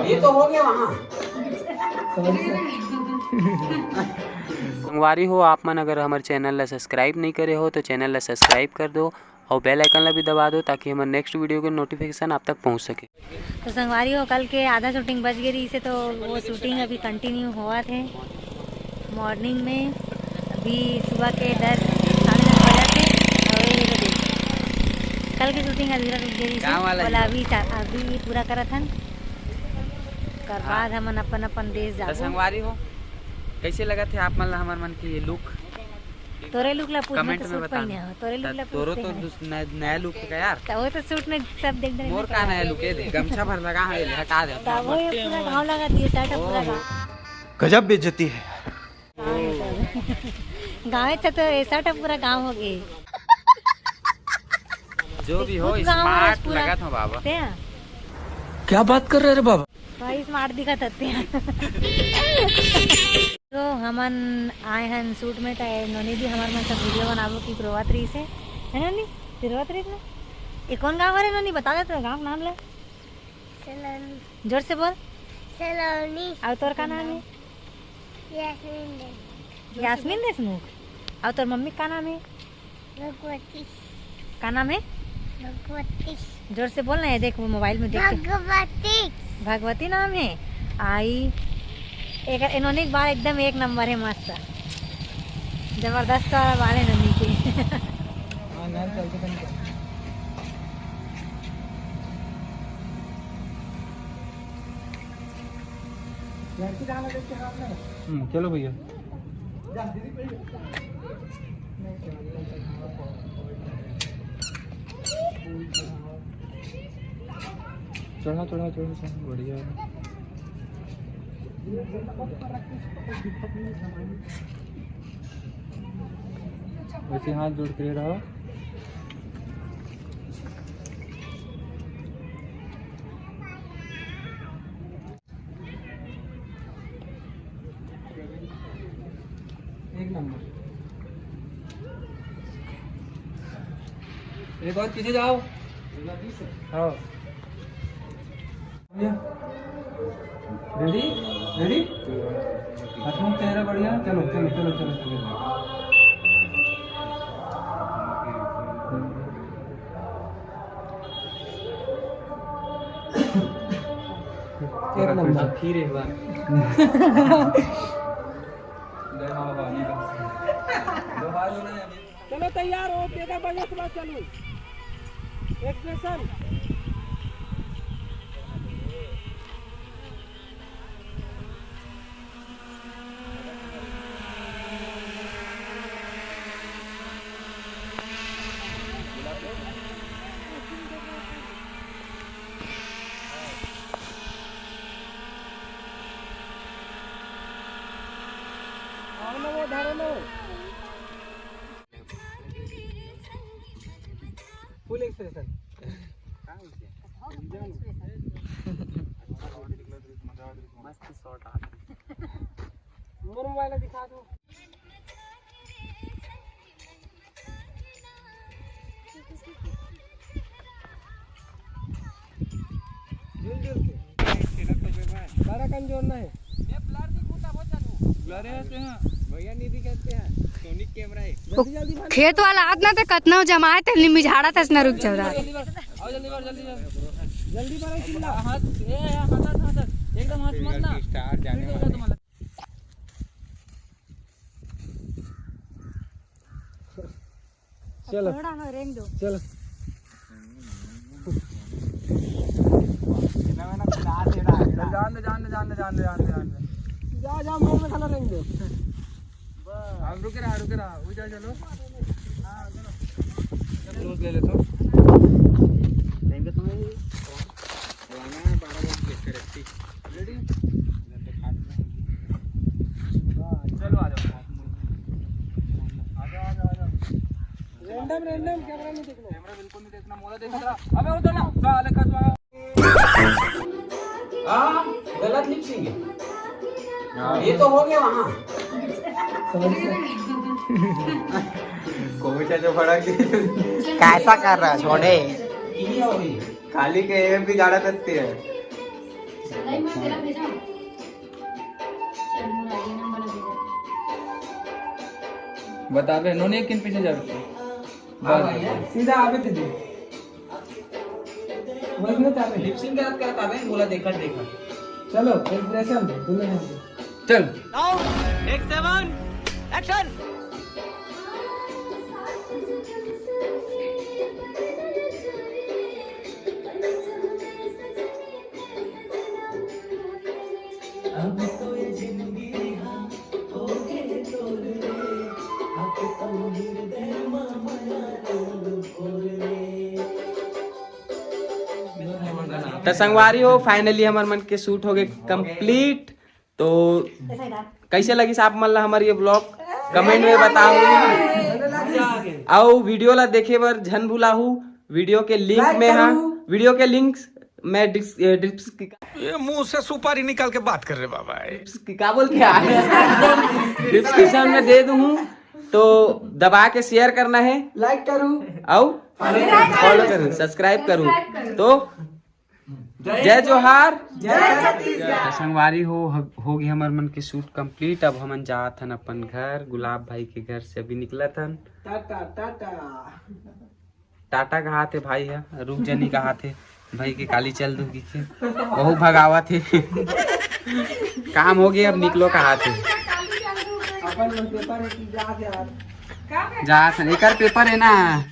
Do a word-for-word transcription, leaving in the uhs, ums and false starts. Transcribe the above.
ये तो हो गया वहाँ। संगवारी हो, आप मन अगर हमर चैनल ला सब्सक्राइब नहीं करे हो तो चैनल ला सब्सक्राइब कर दो और बेल आइकन ला भी दबा दो, ताकि हमर नेक्स्ट वीडियो के नोटिफिकेशन आप तक पहुँच सके। तो संगवारी हो, कल के आधा शूटिंग बच गई रही से, तो वो शूटिंग अभी कंटिन्यू होवत है। मॉर्निंग में अभी सुबह के दस, साढ़े दस बजे थे और ये देखो, कल की शूटिंग अधूरा रुक गई थी। काम वाला बोला ही। अभी चा-, अभी पूरा करत हन, ओकर हाँ। बाद हमन अपन अपन देश तो जाबो। संगवारी हो, कैसे लगत हे आप मन ला हमर मन के ये लुक? तोरे लुक ला पूछ, मैं कमेंट तो में सूट बताना। पहने हो, तोरे लुक ला तोरो पूछते तो हैं। दूस-, नया, नया लुक है यार। तो वो तो सूट में सब देख देख मोर का नया लुक है, गमछा भर लगा है, हटा दे। तो वो ये पूरा गाँव लगा दिए, सेटअप पूरा ओहो। गाँव। गजब बेइज्जती है। गाँव है तो, गाँव है तो, तो ऐसा तो पूरा गाँव हो गए। जो भी हो, खुद गाँव है स्मार्ट पूरा। लगत हो बाबा। ते हैं? क्या बात कर रहे रे बाबा? भाई स्मार्ट दिखत हते हैं। तो हमन आए हन शूट में, तो नोनी जी हमर मन सब वीडियो बनाबो की रोवत रही से, है नोनी? फिर रोवत रही ना। ये कौन गाँव हरे नोनी? बता दे तो गाँव के नाम ले। सलोनी। जोर से बोल। सलोनी। और तोर का नाम है? यास्मीन देशमुख। यास्मीन देशमुख। और तोर मम्मी का नाम है? भगवती। का नाम है? भगवती। जोर से बोल ना, ये देख वो मोबाइल में देख के। भगवती। भगवती नाम है। आई एक, इन्होंने एक बार एकदम एक नंबर है, मस्त जबरदस्त वाला बाल है नन्ही के। हाँ, नहर चलते बन गया। लड़की जाना देख के हाथ में। हम्म, चलो भैया। चढ़ा, चढ़ा, चढ़ा, चढ़ा, बढ़िया है। वैसे हाथ जोड़ के रहो। एक नंबर। एक और पीछे जाओ। हाँ। रेडी? रेडी? हसमुख चेहरा बढ़िया। चलो, चलो, चलो, चलो, चलो। एक नंबर। फिर एक बार। चलो तैयार हो, ग्यारह बजे के बाद चलो। एक्शन। आओ ना, वो धरो ना। फुल एक्सप्रेशन। मस्त शॉट आ। मोर मोबाइल दिखा दो। जुल जुल के। बड़ा कम जोड़ना है। ब्लर है तो यहाँ। भैया नहीं दिखाते हैं। सोनिक कैमरा है। जल्दी जल्दी भर। खेत वाला हाथ ना तो कतना जमाए थे, निम्मी झाड़ा था ना रुक चौरा। आओ जल्दी भर, जल्दी भर। जल्दी भर, चिल्ला। हाथ, ए, हाथ, हाथ, हाथ। एकदम हाथ मत ना। स्टार जाने वाला है। चलो। थोड़ा ना रेंग दो। चलो। चल, जान दे, जान दे, जान दे, जान दे, जान दे, जान दे। जा, जा, मैं, मैं खाना रेंग दो। अब रुके रहा, रुके रहा, वो जा, चलो। हाँ, चलो। क्लोज ले लेता हूँ। रेंग दो तुम्हें। चलाना है, बारह वोल्ट ब्रेक का रस्सी। रेडी? चलो, आ जाओ। आ जाओ, आ जाओ, आ जाओ। रैंडम, रैंडम, कैमरा नहीं देखना। कैमरा बिल्कुल नहीं देखना, मोला देख रहा। अबे उधर ना, साले का तो हाँ, गलत लिप सिंक है। हाँ। ये तो हो गया वहाँ। समझ गए? कोविड का जो फड़ा के कैसा कर रहा है, छोड़े। ये हो गई। काली के एम भी गाड़ा करते हैं। बताबे नोने किन पीछे जाबे। हाँ भैया। सीधा आबे दीदी। वैष्णो चाबे। लिपसिंग के हाथ करत आबे, बोला देखा देखा। चलो, एक्सप्रेशन दे, दोनों हाथ से। चल। Take seven, action। त संगवारी हो, finally हमर मन के shoot हो गए complete। तो कैसे लगिस आप मन ला हमर ये vlog, comment में बताहू। अउ video ला देखे बर झन भुलाहू, video के link में हा, video के links मैं डिस-, ए, डिस्क्रिप-, ये मुंह से सुपारी निकाल के बात कर रहे बाबा। डिस्क्रिप-, क्या बोलते हैं? Description में दे दूँ, तो दबा के share करना है। Like करू। अउ follow करू, subscribe करू। तो जय जोहार। जय छत्तीसगढ़। तो संगवारी हो, हो गई हमर मन के shoot complete। अब हमन जात हन अपन घर, गुलाब भाई के घर से अभी निकलत हन। टाटा, टाटा। टाटा कहात हे भाई ह, रुक जनी कहात हे, भाई के काली चल दू की के, वहू भगावत हे। काम हो गया, अब निकलो कहात हे। अपन लोग paper है कि जा, जा। जात हन, एकर paper है ना।